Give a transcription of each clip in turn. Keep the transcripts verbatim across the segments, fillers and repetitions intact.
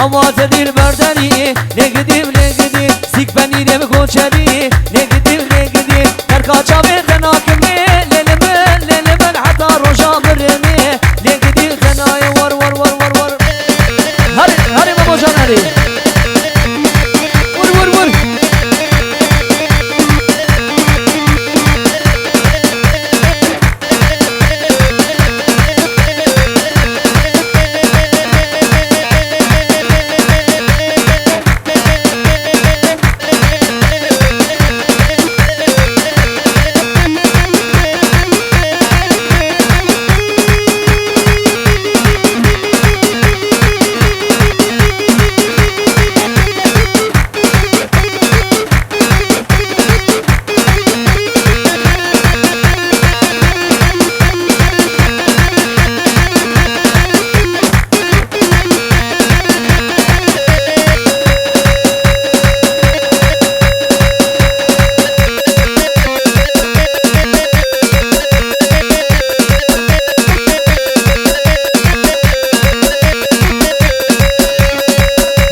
Ama te dîl berdenî, lê gidî, lê gidî, sîk penî dê bi goçerî, lê gidî, lê gidî, derka çavê te nakimê, lê li min, lê li min, heta roja mirinê, lê gidî, xenayê war, war, war, war, war. Herê, herê Memo Can herê. Vur, vur, vur.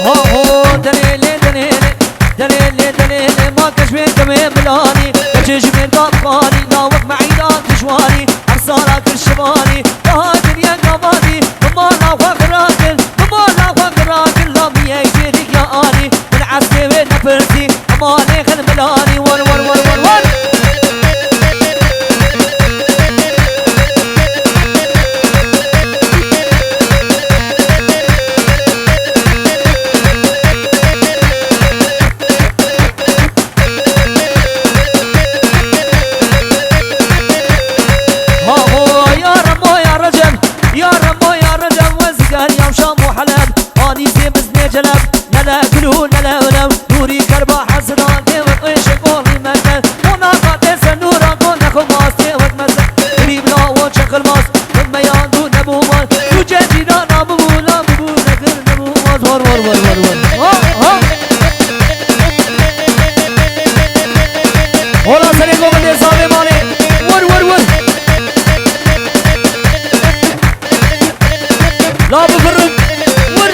Ho, ho, delê lê, delê lê, delê lê, delê lê, ma keşmê demê milanî, keçê ji mêrga biqanî, na wek meîda tijwanî, her sala kir şivanî, daha dinya gavadî, bi mala xwe xira kir, bi mala xwe xira kir, la bi yek jêrik ya anî, min eskê wê nepirsî, Emanê xil milanî, war, war, war, war, war. Ha ho, ya Remo, ya Recep, ya Remo, ya Recep, we ziger ya Şam û Heleb, anî zê biznê celeb, nele gul û nele ölem, nûrî kerba hesidan, dê wek êşek oxlî meke, ona xate se nûra ko nexwe mas, dê wek meze, grîb la wo çexil mas, wek meyan dû nebû mas, tu cecî da na bibû, la bibû, negir nebû mas, war, war, war, war, war. Ha, ha. Hola serê go bide zavê malê. Vur, vur, vur. La bifirin. Vur.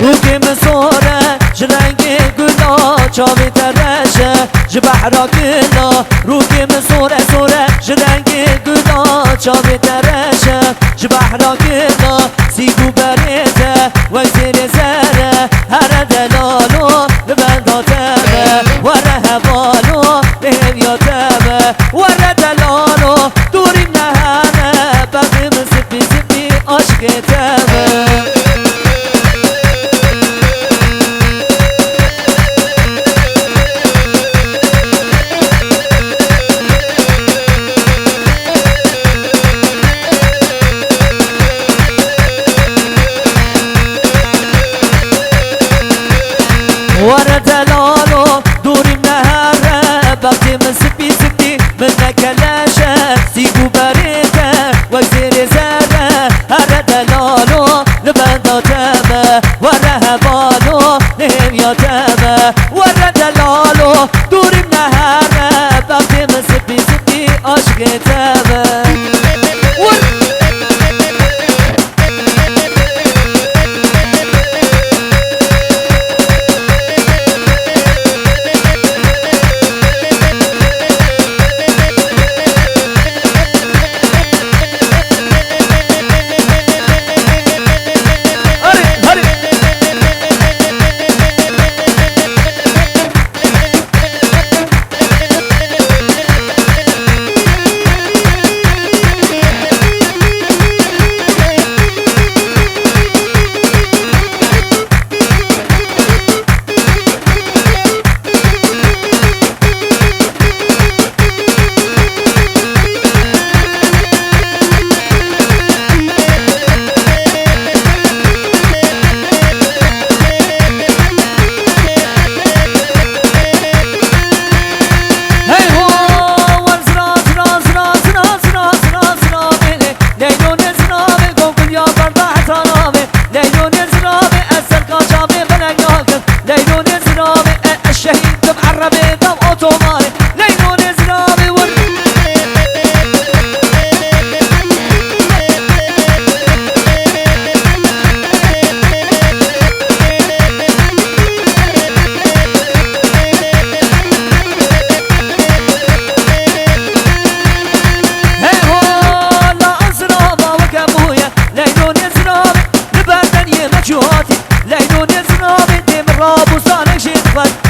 Rûkê min sor e, ji rengê gula, çavê te reş e, ji behra gila. Rûkê min sor e, sor e, ji rengê gula, çavê te reş e, ji behra gila. Sîk û berê te, wek zêrê zere, here delalo, li benda te be, were hevalo, li hêviya te be, were delalo, dûrî me here, bextê min sipî sipî aşkê te be. Were delalo, dûrî me here, bextê min sipî sipî, min neke leşe, sîk û berê te, wek zêrê zere, here delalo, li benda te me, were hevalo, li hêviya te me, were delalo, dûrî me here, bextê min sipî sipî, aşkê te me. Vur! Bak